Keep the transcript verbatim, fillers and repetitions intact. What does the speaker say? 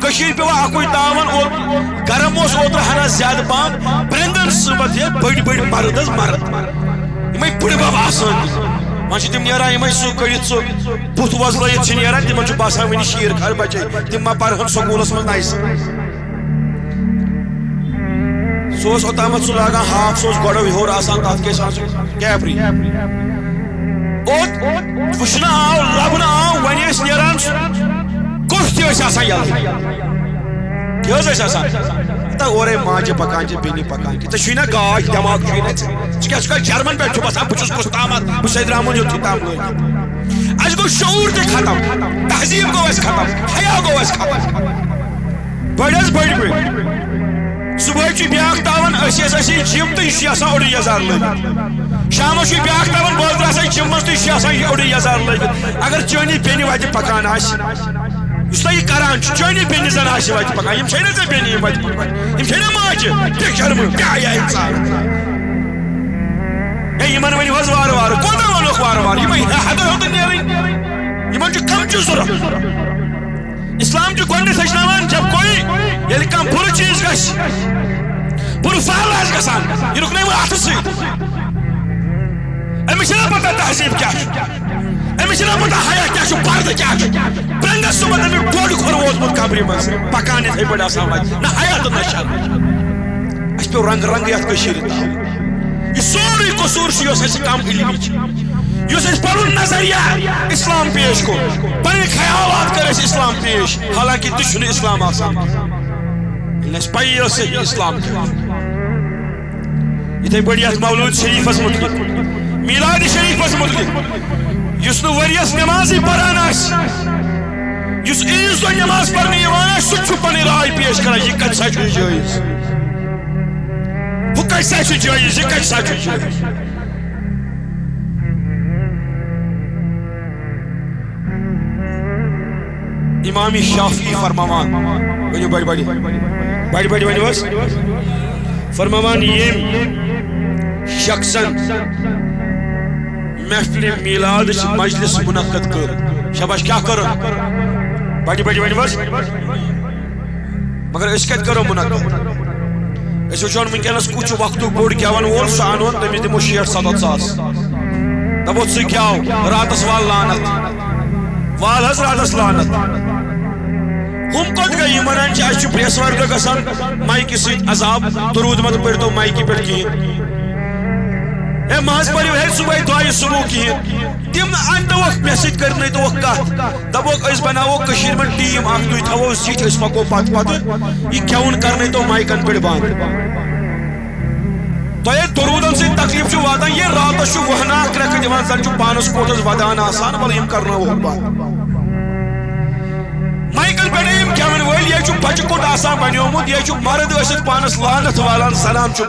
کٔشیٖرِ پیوٚو اَکُے تاوَن، اوت-، گرم اوس اوترٕ ہنا زیادٕ پَہَم، پرٛنٛدَن سُمبَتھ ہے بٔڑۍ بٔڑۍ مرد حظ مرد۔ یِمَے بٕڈٕ بَب آسان تہِ۔ وۄنۍ چھِ تِم نیران یِمَے سُہ کٔڑِتھ، سُہ بُتھ وۄزلٲیِتھ چھِ نیران، تِمَن چھُ باسان وٕنہِ شیٖر خار بَچے، تِم ما پَرہَن سکوٗلَس منٛز نَیہِ سَرٕ۔ سُہ اوس اوٚتامَتھ سُہ لاگان ہاف، سُہ اوس گۄڈَو یُہُر آسان، تَتھ کیٛاہ ٲسۍ آسان سُہ کیپری۔ اوٚت وٕچھنہٕ آو، لَبنہٕ آو، وۄنۍ ٲسۍ نیران، کوٚٹھۍ تہِ ٲسۍ آسان یَلہٕ۔ کیٛاہ حظ ٲسۍ آسان؟ تہٕ اورَے ماجہِ پَکان چھِ، بیٚنہِ پَکان چھِ۔ ژےٚ چھُے نہ گاش، دٮ۪ماغ چھُے نہ ژےٚ۔ ژٕ کیٛاہ، ژٕ کیٛاہ جَرمَن پٮ۪ٹھ چھُکھ باسان، بہٕ چھُس کُس تامَتھ، بہٕ چھُسَے درٛامُت یوٚتھُے تام لٲگِتھ۔ اَسہِ گوٚو شعوٗر تہِ ختم، تہذیٖب گوٚو اَسہِ ختم، حیا گوٚو اَسہِ ختم۔ بٔڑۍ حظ بٔڑۍ بٔڑۍ۔ صُبحٲے چھُ بیٛاکھ تاوَن، أسۍ ٲسۍ أسۍ جِم تہٕ یہِ چھُ آسان اوٚڑُے یَزار لٲگِتھ۔ شامَس چھُ بیٛاکھ تاوَن، بہٕ حظ درٛاس أسۍ جِمَس تہٕ یہِ چھُ آسان یہِ اوٚڑُے یَزار لٲگِتھ۔ اگر چٲنی بیٚنہِ وَتہِ پَکان آسہِ، یُس تۄہہِ یہِ کَران چھُ، چٲنی بیٚنہِ زَن آسہِ وَتہِ پَکان، یِم چھَے نہ ژےٚ بیٚنہِ یِم وَتہِ پَکان، یِم چھَے نہ ماجہِ، بے شرمہٕ، بے حیا اِنسان۔ ہے، یِمَن ؤنِو حظ وارٕ وارٕ، کوٗتاہ وَنوکھ وارٕ وارٕ؟ یِمَے حدٕ ہیوٚتُن نیرٕنۍ، یِمَن چھُ کَم چھُ ضوٚرَتھ۔ اسلام چھُ گۄڈٕنیتھ ہیٚچھناوان، جب کوئی، ییٚلہِ کانٛہہ بُرٕ چیٖز گژھِ، بُرٕ فعل آسہِ گژھان، یہِ رُکنٲیِو اَتھٕ سۭتۍ۔ أمِس چھِنہ پتہ تہذیٖب کیٛاہ چھُ، أمِس چھِنہ پتہ حیا کیٛاہ چھُ، پردٕ کیٛاہ چھُ۔ پرنٛدس صُبحن أمِس ڈوٚڈ کھۄر ووتمُت قبرِ منٛز، پکان یِتھَے پٲٹھۍ آسان وَتہِ، نہ حیا تہٕ نہ شرم۔ اَسہِ پیوٚو رنٛگہٕ رنٛگہٕ یَتھ کٔشیٖرِ تاو۔ یہِ سورُے قصوٗر چھُ، یۄس اَسہِ کم علمی چھِ، یُس اَسہِ پَنُن نظریہ اسلام پیش کوٚر، پَنٕنۍ خیالات کٔرۍ اَسہِ اسلام پیش، حالانکہ تہِ چھُنہٕ اسلام آسان۔ ییٚلہِ اَسہِ پَیی ٲس صحیح اسلام کیٛاہ چھُ۔ یِتھَے پٲٹھۍ یَتھ مولوٗد شریٖفَس مُتعلِق، میٖلاد شریٖفَس مُتعلِق، یُس نہٕ ؤریَس نٮ۪مازٕے پَران آسہِ، یُس عیٖذ دۄہ نٮ۪ماز پَرنہٕ یِوان آسہِ، سُہ تہِ چھُ پَنٕنۍ راے پیش کَران، یہِ کَتہِ سا چھُ جٲیِز؟ ہُہ کَتہِ سا چھُ جٲیِز؟ یہِ کَتہِ سا چھُ جٲیِز؟ امام شافعی فرماوان، ؤنِو بڑِ بڑِ، بڑِ بڑِ ؤنِو حظ۔ فرماوان، ییٚمۍ شخصن محفل میلادٕچ مجلس منعقد کٔر، شاباش، کیٛاہ کٔرٕن؟ بڑِ بڑِ ؤنِو حظ۔ مگر أسۍ کتہِ کرو منعقد؟ أسۍ وٕچھون وٕنکیٚنس کُس چھُ وقتُک بوٚڑ گٮ۪ون وول، سُہ انون، تٔمِس دِمو شیٹھ ستتھ ساس۔ دپو، ژٕ گٮ۪و، راتس وال لعنت، وال حظ راتس لعنت۔ ہُم کوٚت گٔے؟ یِم ونان چھِ، اَسہِ چھُ برٛیسوارِ دۄہ گژھان مایکہِ سۭتۍ عذاب، درود مت پٔرۍتو مایکہِ پٮ۪ٹھ کِہیٖنۍ۔ ہے، مہ حظ پٔرِو ہے صُبحٲے دۄیہِ صُبحُک کِہیٖنۍ۔ تِم نہٕ اننوکھ مےٚ سۭتۍ، کٔرنٲوتوکھ کتھ۔ دپوکھ، أسۍ بناوو کٔشیٖرِ منٛز ٹیٖم اکھ، تُہۍ تھاوو زِٹھۍ، أسۍ پکو پتہٕ پتہٕ۔ یہِ گٮ۪وُن کرنٲوتو مایکن پٮ۪ٹھ بند۔ تۄہہِ ییٚلہِ درودن سۭتۍ تکلیف چھُ واتان، یہِ راتس چھُ وہناکھ کرٛٮ۪کھ دِوان، زن چھُ پانس کوٹس ودان آسان، وَلہٕ یِم کرناوہوکھ بند۔ مایکن پٮ۪ٹھ یِم گٮ۪ون وٲلۍ، یہِ چھُ بچہٕ کوٚٹ آسان بنیومُت، یہِ چھُ مرد ٲسِتھ پانس لعنت والان، سلام چھُ